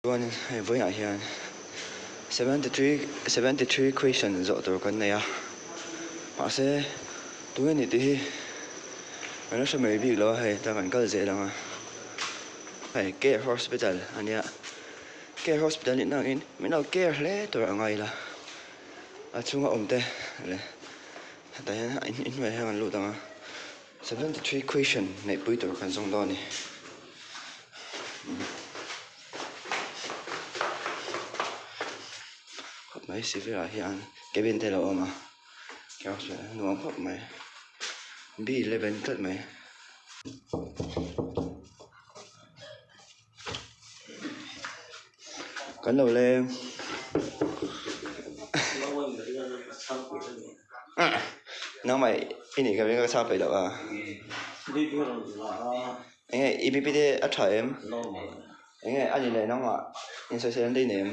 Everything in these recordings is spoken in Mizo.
Chuanin hei vawiinah hian 73 73 question zawh tur kan nei a, mahse tunge ni tih hi kan la hre mai bik lo a hei chuan kan kal zel ang a, hei care hospital a nia care hospital nih na angin min lo care hle tur a ngai ila a chhunga awm te leh hetah hian inhnuaiah hian kan lut ang a 73 question neihpui tur kan zawng dawn a ni. Khawp mai civil ah hian cabin te a lo awm a nuam khawp mai B eleven tlat mai. Kan lo leng nangmah i nih ka ring a ka chhang peih loh a. Enge i BP te a tha em? Enge a ni leh nangmah insawisel an te i nei em?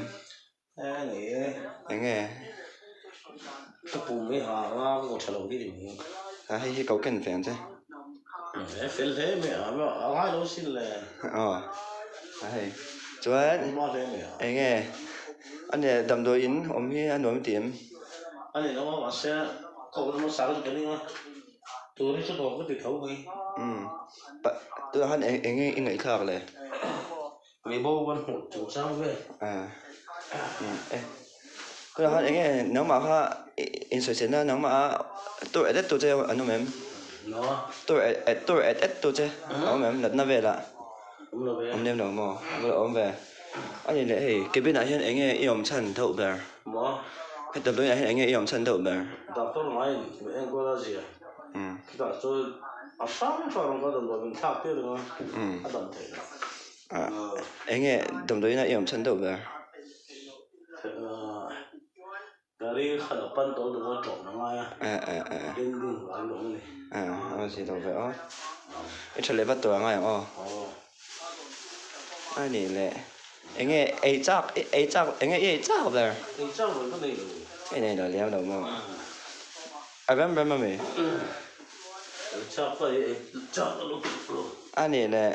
Enge? Ka pum hi ha anga ka ko tha lo hi ni mai. A hei hi ko ken ve ang che. E fel hle mai a, a ngai lo sin le. Aw a hei chuan enge a ni damdawi in awm hi a nuam ti em? A ni lo a mahse ka awm hmasa ka ti ta ning a. Tun hi chu nuam ka ti tho mai. Umm pa tunah khan eng eng nge i ngaihthlak le? Mi bo kan hmuh chung chang ve. Ah umm e tunah khan eng nge nangmah kha insawisel na nangmah a tur et et tu che an awm em? No. Tur et et tur et et tu che a awm em natna velah? Awm lo ve. Awm lem lo maw? Awm lo awm ve. A ni leh hei cabin ah hian eng nge i awm chhan deuh ber? Maw? Heta tui ah hian eng nge i awm chhan deuh ber? Doctor ngaiin min enkawl a zia. Chutah chuan a hrang hrang rawn kal damdawi min thlak tir reng a, a dam theih loh. Eng nge damdawiin ah i awm chhan deuh ber? Gari kha lo pan tawh duh a tlawm a ngai a, bending vang duh a ni. A zia lo ve aw. I tha leh vat tur a ngai ang aw. A nih leh eng nge ei chak ei chak eng nge i ei chak ber? Ei chak ber ka nei lo. I nei lo liam lo maw? A rem rem ami? Ei chak ka ei chak lo lo. A nih leh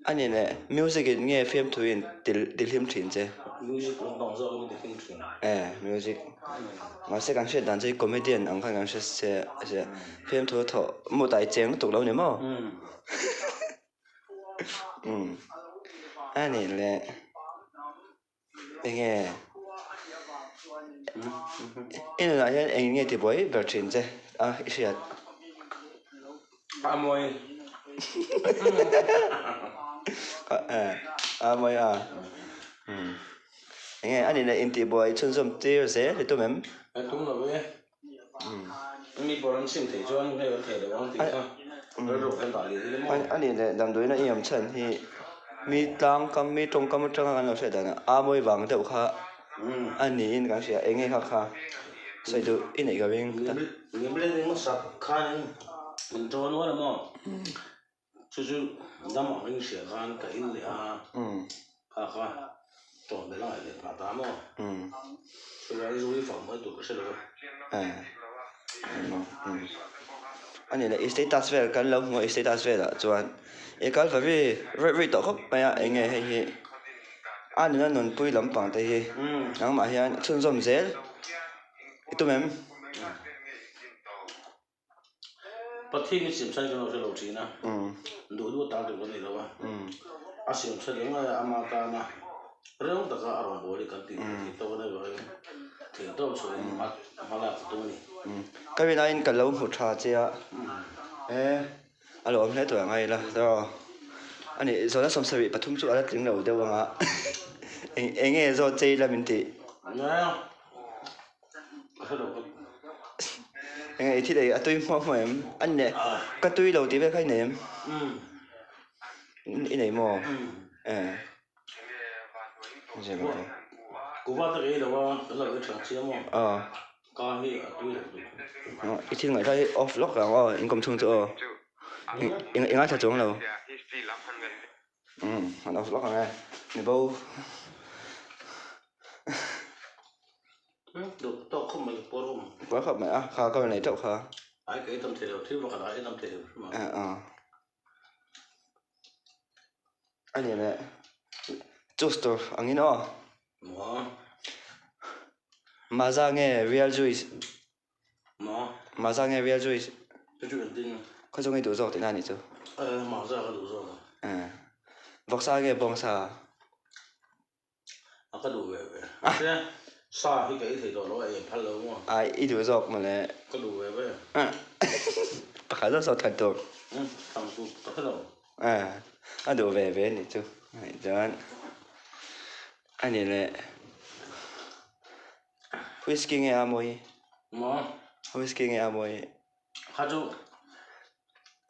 A ni leh, music in nge fiamthu in tihlim thin che? Music lampang zawk in tihlim thin. Eh, music. Mahse kan hriat dan chu comedian ang khan kan hre se se fiamthu thawh mut ah i cheng lutuk lo ni maw? Umm. A ni leh, enge i nunah hian eng nge tibuai ber thin che a i hriat? A mawi. A mawi a. Enge a nihna intihbuai chhunzawm tir zel i tum em? A tum lo e. Mi pawh an sim theih chuan hei an thei lo ang tih kha rilru hian dah leh hi maw? A nih leh damdawiina i awm chhan hi mi tlangkam mi tawngkam atanga kan lo hriat danah a mawi vang deuh kha a niin kan hria eng nge kha kha sawi duh i neih ka ring. Nimle ring hmasa khanin min tawn ual a maw? Chu chu dam ang in hria khan ka in leh a, kha kha tawn belh a ngaih leh phah ta maw? Chulai zu hi fak mai tur ka hre lo a. A ni leh i status vel kan lo hmu a i status velah chuan i kal va ri ri ri tawh khawp mai a eng nge hei hi a nuna nunpui lampang te hi nangmah hian chhunzawm zel i tum em? Pathian hi siam chhan kan lo hre lo thin a, duh duh atan tur kan ni lo a, a siam chhan reng aia ama tana reng taka a rawn bawl hi kan tih theih tawk a ni avangin theih tawk chhuahin hma lak ka tum a ni. Ka rinaiin ka lo hmu tha che a, e a lo awm hle tur ang a ila tawh a ni zawhna 73 chu a la tling lo deuh ang a, eng nge zawt che ila min tih? Enge i thil ei a tui hmuah hmuah em? A ni leh ka tui lo tih vel kha i nei em? I nei maw? Eh. Aw. I thil ngaihthla hi off lawk ang aw inkhawm chhung chu aw. I ngaithla chuang lo. Umm an off lawk ang e mi bo. Puar khawp mai a kha ka rawn ei teuh kha. A ni leh. Choose tur angin aw. Maza nge real juice? Maza nge real juice? Khaw chu nge duh zawk tihna a nih chu. Maza ka duh zawk a. Vawksa nge bawngsa? A ka duh ve ve. Mahse sa hi ka ei thei tawh lo a, ei phal lo maw? A i duh zawk mawle. Ka duh ve ve. Pakhat zawk zawk that tur. Thlang chu ka hre lo. A duh ve ve nih chu. Chuan a ni leh whisky nge a mawi? Maw? Whisky nge a mawi? Kha chu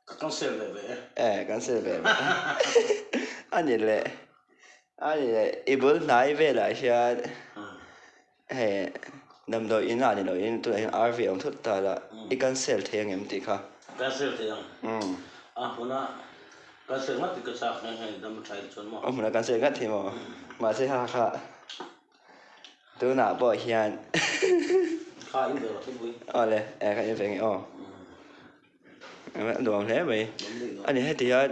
ka cancel ve ve e. Eh, cancel ve ve. A ni leh, a ni leh, i bul hnai velah hian hei damdawi in ah ni loin tunah hian RV a awm thut ta la, i cancel thei ang em tih kha? Cancel thei ang. A hmunah cancel ngat hi ka chak nghe nghe dam a tha chuan maw? A hmunah cancel ngat hi maw? Mahse ha kha. Tunah pawh hian Kha in ve rawh thupui. Awle, e ka in ve nge aw. A nuam hle mai. Ani heti hian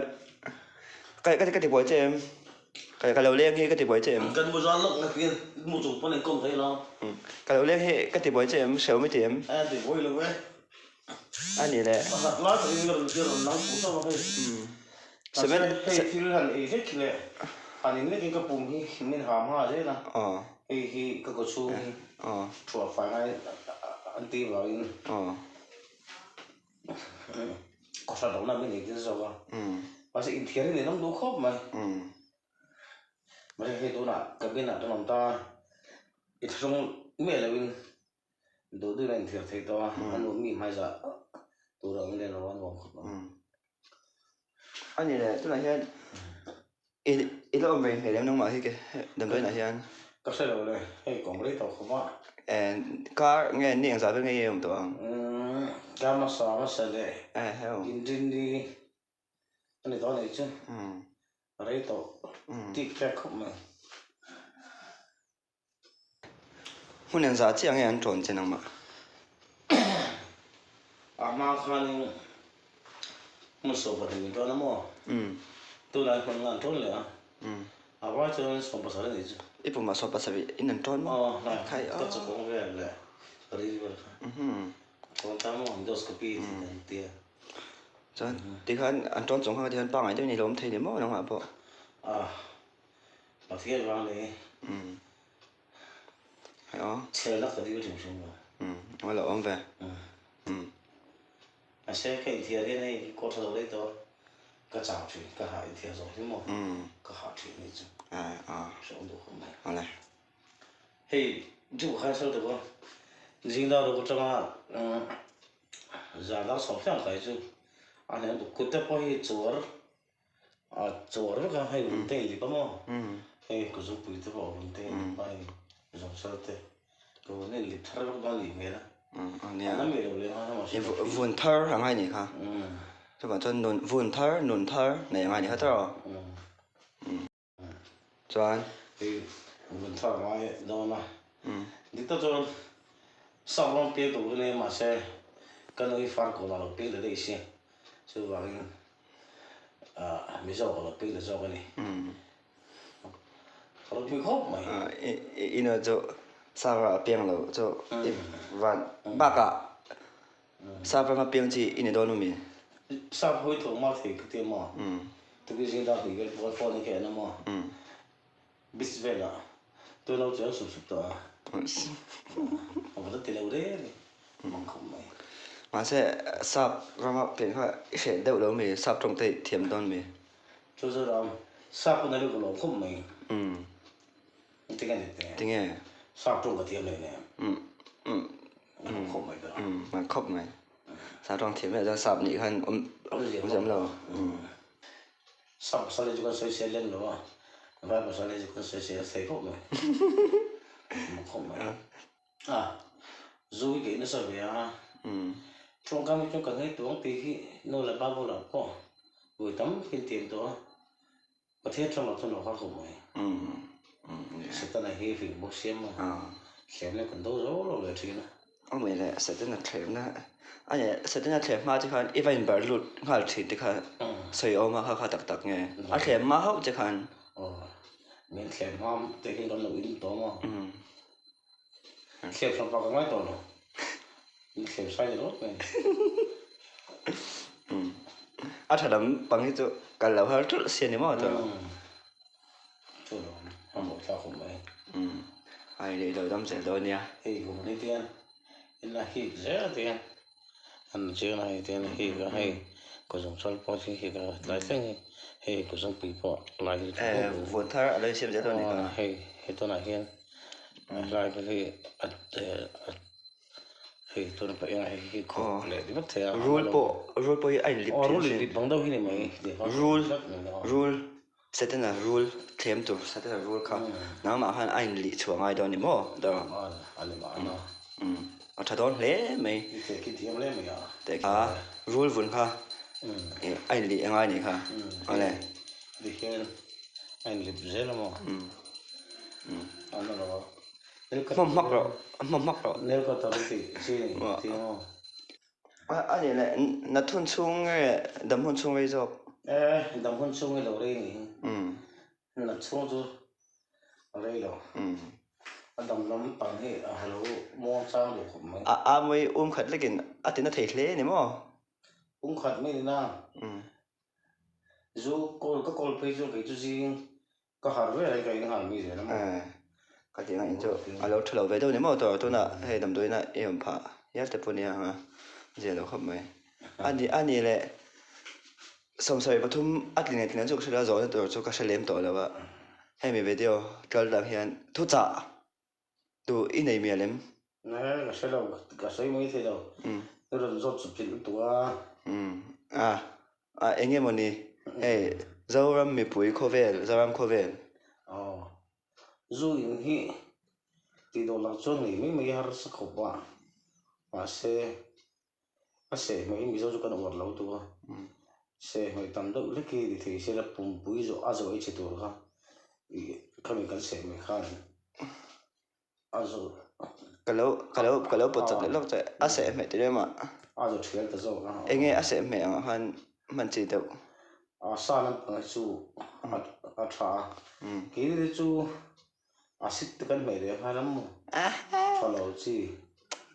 ka ka ka ti buai che em? Ka ka lo leng hi ka ti buai che em? Kan mu zal lawk na hian mu chung pawn in kawm thei lo. Ka lo leng hi ka ti buai che em? Hreu mi ti em? A ti buai lo e. Ani le. A zak lai takin ka rawn rawn nang fuh chauh a hei. Seven Hei thil han ei hlek leh han in lekin ka pum hi min ham nghal zel a. Hei hi ka kaw chhung hi thuah fai ngai an tih vangin kaw hran lohna min ei tir zawk a. Mahse inthiar hi ninawm duh khawp mai. Mahse hei tunah cabin ah kan awm ta a, i thlahrung miah loin Duh duhin a inthiar thei tawh a, a nuam mi hmaizah tur a awm leh lo a nuam khawp ang. A ni le, tunah hian i i la awm ve hmel em nangmah hi ke damdawiinah hian? Ka hre lo le, hei ka awm rei tawh khawp a. Kar nge ni engzah vel nge i awm tawh ang? Kar hmasa hmasa leh inrinni a ni tawh a nih chu, rei tawh tik tlek khawp mai. Hmun an zah chiah nge an tawn che nangmah? A hma khanin hmun 20 min tawn a maw? Tunah hmun nga an tawn leh a. A vai chuan 17 a nih chu. I pumah 17 in an tawn maw? Aw, ka chukawng vel leh ka ril vel kha. Tawn ta maw endoscopy tih an tia. Chuan tikhan an tawn chung khan tikhan pangngai deuhin i lo awm thei ni maw nangmah pawh? A. Pathian vang ni. Hei aw. Chhel na ka dil hrim hrim lo. Aw lo awm ve. Mahse ka inthiar hian hei kaw tha zo daih tawh ka chau thin ka hah inthiar zawh hi maw ka hah thin ni chu. Hreawm duh khawp mai. Awle. Hei ju khan sal te pawh zing dar ruk atanga zan dar sawm hliang kai chu a hne kut te pawh hi chuar A chawr vek a, hei vun te in lip a maw? Hei ka zupui te pawh vun te in lip a, hei zawngsal te ka vun in lip thar vek dawn a nih hmel a. Nia. A la mi lo leh nghal a mahse. Vun thar a ngai nih kha. Chuvang chuan nun vun thar nun thar nei a ngai nih kha tawh. Chuan. Hei vun thar a ngai dawn a. Dik tak chuan sap rawng piang tur ka nei a mahse ka nu hi far kawn ah lo piang ta daih si chuvangin ah Mizo ka lo piang ta zawk a ni. Ka lo pui khawp mai. I nu chu sap ram ah piang lo chu i van bakah Sap rama piang chi i ni dawn umi? Sap hawi tawh mar thei ka ti a maw? Tukin zing dar hnih vel pawh phone hi ka en a maw? Beach velah tun lo chuan sup sup tawh a. A va la ti lo reng a ni mang khawp mai. Mahse sap rama pian kha i hreh deuh lo mi? Sap tawng te i thiam dawn mi? Chu chu ram sap hun a rilru lo khawp mai. Tinge ni te? Tinge? Sap tawng ka thiam leh nen. Khawp mai ta. Umm khawp mai. Sap tawng thiam leh chuan sap nih khan awm awm lo. Sap pasal hi chu kan sawi sel lem lo a, vai pasal hi chu kan sawi sel thei khawp mai. Khawp mai. A, zu hi ka in nasa ve a. Tawngkam hi chu ka ngei tuang tih hi nu leh pa bulah pawh vawi tam takin tiam tawh a. Pathian tawng lo chuan lo har khawp mai. Setana hi fing bawk siam a, thlemna kan do zo lo leh thin a. Awmei leh Setana thlemna a ni, Setana thlem hma che khan i va inbarh lut nghal thin te kha sawi awm a kha kha tak tak nge? A thlem hma hauh che khan. Aw. Min thlem hma te hi kan lo in tawh maw? Thlem hran pah ka ngai tawh lo. Min thlem sai ni rawt mai. A tha lam pang hi chu kal lo har thulh si a ni maw tawh? Chu lo a mawh thlak awm mai. Ai leh lo dam zel dawn nia. Hei kum ni te hian in la hik zel te hian an chiang a hei te hian hik a hei kawzawng chal pawh hi hik a tlai thleng hi hei kawzawngpui pawh lai hi Vuan thar a lo insiam zel dawn a ni kha. Hei he tunah hian lai hi a hei tuna pawh eng hei hi khawp leh vek thei a. Rul pawh rul pawh hi a inlip thin. Rul inlip ang deuh hi ni mai. Rul rul Setana rul thlem tur Setana rul kha nangmah khan a inlih chhuah ngai dawn ni maw dawr? A tha dawn hle mai. Teh kha rul vun kha a inlih a ngai nih kha awle. Hmawm hmak rawh hmawm hmak rawh. A nih leh nat hun chhung nge dam hun chhung rei zawk? E, dam hun chhung hi lo rei ni. Nat chhung chu a rei lo. A dam lam pang hi a lo muang chang duh khawp mai. A mawi um khat lekin a tina thei hle ni maw? Um khat mai ni na. Zu kawl ka kawl phei chu kei chu zing Ka harh ve reng ka in nghal mi zel a maw? Eh, ka tih ang in chu a lo tha lo ve deuh ni maw tawh tunah hei damdawiin ah i awm phah hial te pawh nia ang a, zia lo khawp mai. A ni a ni leh 73 a tling leh tling chu ka hre lo a zawhna tur chu ka hre lem tawh lo a, hemi video kal dang hian thuchah Tu i nei mial em? Ne, ka hre lo, ka sawi mai thei lo. I rawn zawt chawp chilh lutuk a. A, a eng emaw ni? Hei, Zoram mipui khawvel, Zoram khawvel. Aw, zu in hi tih dawh loh chuan ngei mai mai harsa khawp a, mahse a seh hmeh hi Mizo chu kan uar lo tuk a, seh hmeh tam deuh hlek hi ni thei se la pumpui zawh a zawh ei chhe tur kha ih khami kan seh hmeh khan a zawh Ka lo ka lo ka lo pawt chak leh lawk che a seh hmeh ti rem a. A zawh thial ta zawk a. Enge a seh hmeh angah khan hman chi deuh. A sa lampang hi chu a tha a, keini chu acid te kan hmeh leh nghal a maw tha lo chi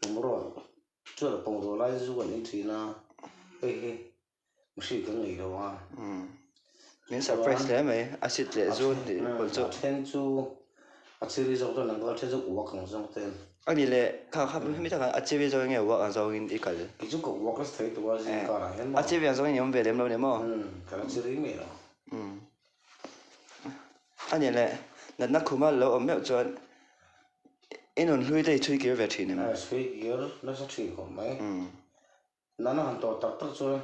pumraw Chuan a pawng rual lai zu kan in thin a, hei hi mihring kan ngei lo a. Min surprise hle mai, a sit leh zu tih pawh chu. A then chu a chiri zawk ten an kal, a then chu uak ang zawng ten. A ni leh, kha kha hemi takah a chiri zawk nge uak ang zawngin i kal? Kei chu ka uak nasa thei tawh a zing karah hian maw. A chiri ang zawngin i awm ve lem lo ni maw? Ka la chiri ngei lo. A ni leh, natna khuma lo awm meuh chuan I nun hlui te i chhui kir ve thin em? A chhui kir nasa thin khawp mai. Nana han tawh tak tak chuan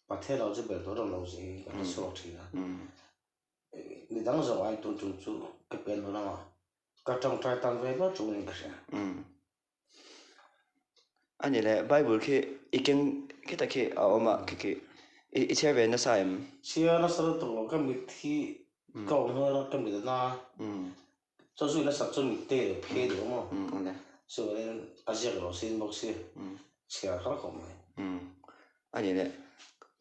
Pathian lo chu ber tur awm lo zing ka hre chhuak thin a. Midang zawng aiin tun tum chu ka pian hnu lamah ka tawngtai tan ve ber chungin ka hria. A ni le, Bible khi i keng khita khi a awm a, khi khi i chhiar ve nasa em? Chhiar nasa lutuk lo, ka mit hi ka awm hnuai a, ka mit a na a. Chaw zui nasa chu mit te lo phei duh maw? Chuanin a ziak lo sin bawk si, chhiar har khawp mai. A ni le,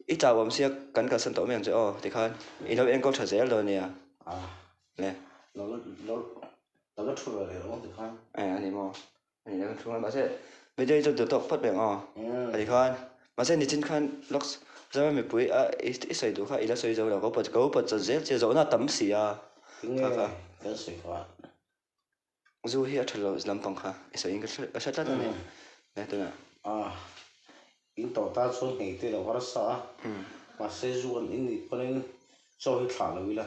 i chau awm sia kan kalsan tawh mai ang che aw tikhan i lo enkawl tha zel dawn nia. Le. Lo lo Ka la thu ve leh lo ti khan. E a ni maw? A ni le kan thu ngai mahse video hi chu duh tawk phawt reng aw. A ti khan mahse nichin khan lawk Zoram mipui a i sawi duh kha i la sawi zo lo ka upat ka upat chawt zel che zawhna a tam si a. Tinge kan sawi kha. Zu hi a tha lo lampang kha i sawi in ka hre tlat a ni. Le tunah. A in tawh ta chuan nghei te lo harsa a mahse zu an in nih pawhin chaw hi thlah lo ila.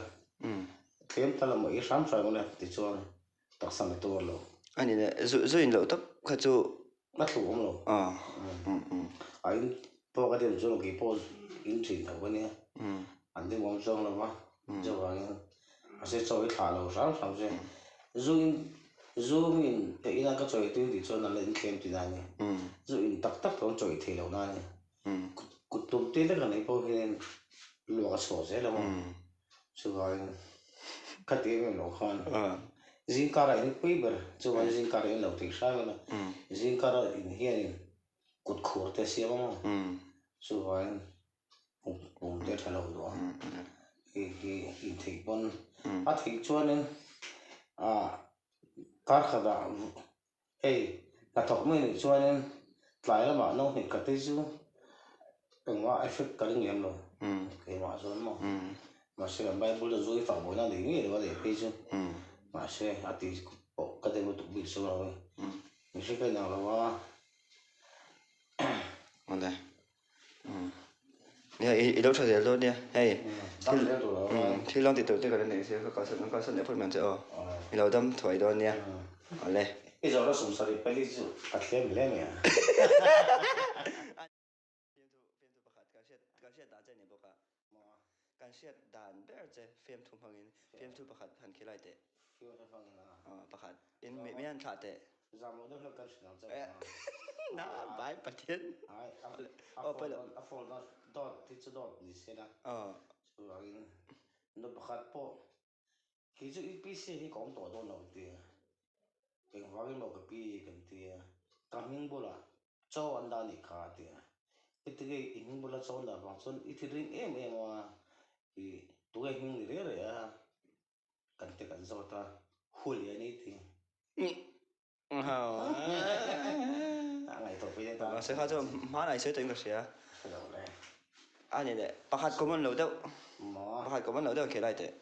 Tlem ta lo maw i hram hram ula tichuan taksa na tuar lo. A ni le, zu zu in loh tawp kha chu. A thluk awm lo. A in pawh ka dem chuan kei pawh in thin tho ka nia. An dem awm chuang lo va, chuvangin mahse chaw hi thlah lo hram hram che. Zu in zu in ka ina ka chawi tui tih chuan an la in tlem tih na a ni. Zu in tak tak tawh an chawi thei lo na a ni. Kut tum te lek a nei pawh hian luak a chhuak zel a maw? Chuvangin khati em em loh khan zingkarah in pui ber chuvangin zingkarah in lo thei hram ila zingkarah in hianin kut khur te a siam a maw? Chuvangin pum te a tha lo duh a. Hi hi intheih pawn a theih chuanin ah kar khatah hei hnathawk mai nih chuanin tlai lamah no hnih khat te chu engmah effect ka ring lem lo keimah chuan maw mahse kan bible chu zui fak buaina nei ngei lo a nei phei chu mahse a ti pawh ka deuh lutuk bik chu lo e mihring ka inang lo a. Awle. Nia i lo tha zel dawn nia hei thil thil dang tih tur te ka la nei sia ka kalsan ka kalsan leh phawt mai ang che aw i lo dam thuai dawn nia awle. I zawhna sumsarih pali chu ka thlem hle mai a. Fiamthu pakhat kan hriat kan hriat dan che a ni bawk a kan hriat dan ber che fiamthu hmangin fiamthu pakhat han khilai teh. Fiamthu hmangin a. Pakhat in min han thlah teh. Zam lo deuh hlek kan hrilh ang che u. Na bai Pathian. Ai a phone a dawt hi chu dawt ni se la. Chuvangin nu pakhat pawh khi chu UPC hi ka awm tawh dawn lo ti a. Engvangin maw ka pi kan ti a. Ka hming bulah chaw an dah anih kha a ti a. Heti nge i hming bula chaw an dah vang chuan i thinrim em em a. I tunge hming ni reh reh a. Kan te kan zawt a, Huli a ni ti. A ngaihtuah pui daih ta. Mahse kha chu hmanah i sawi tawhin ka hria. Hre lo le. A ni leh, pakhat common lo deuh. Maw? Pakhat common lo deuh khel ai teh.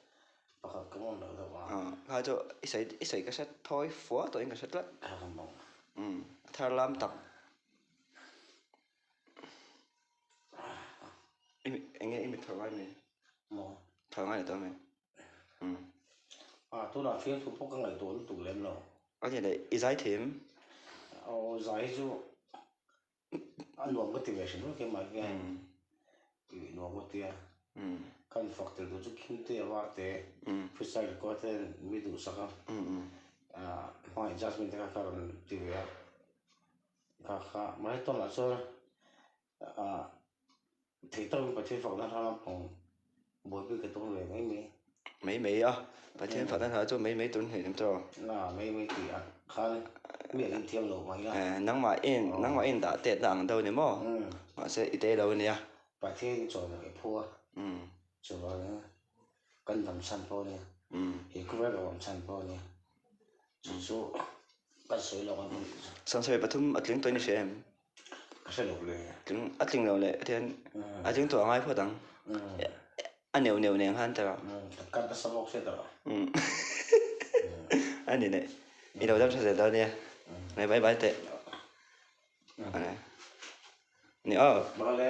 Pakhat common lo deuh a. Kha chu i sawi i sawi ka hre thawi fua tawhin ka hre tlat. Kha ka maw? Umm, a thar lam tak. I eng nge i mit thar ngai mi? Maw? Thar ngai leh tawh ami? A tunah fiamthu pawh ka ngaihtuah lutuk lem lo. A ni leh, i zai thim? Aw zai hi chu a nuam ka ti ve hrim hrim keimah hian tih nuam ka ti a. Ka infak tel duh chu Khimte a var te, Freestyle record te mi duhsak a, hmangaih Jasmine te kha ka rawn ti ve a. Kha kha mahse tunah chuan Thei tawkin Pathian fakna hla lampang buaipui ka tum ve mai mai. Mai mai a, Pathian fakna hla chu mai mai tur hnih lam tawh. Na mai mai tih ah khan mi an inthiam lo mai a. Eh, nangmah in, nangmah in dah tetna ang deuh ni maw? Mahse i te lo ania. Pathian i chawi i phu a, chuvangin kan dam chhan pawh a nia, he khawvel ka awm chhan pawh a nia, chu chu kan sawi lawk ang. Sangsawia pathum a tling tawh in i hria em? Ka hre lo le. Tling a tling lo leh tian a tling tawh a ngai phawt ang. A neuh neuh nen khan tawh. Ka cut nasa bawk sia tawh. A ni leh. I lo dam tha zel dawn nia. Ngai bye bye teh. Ni aw. Bye le.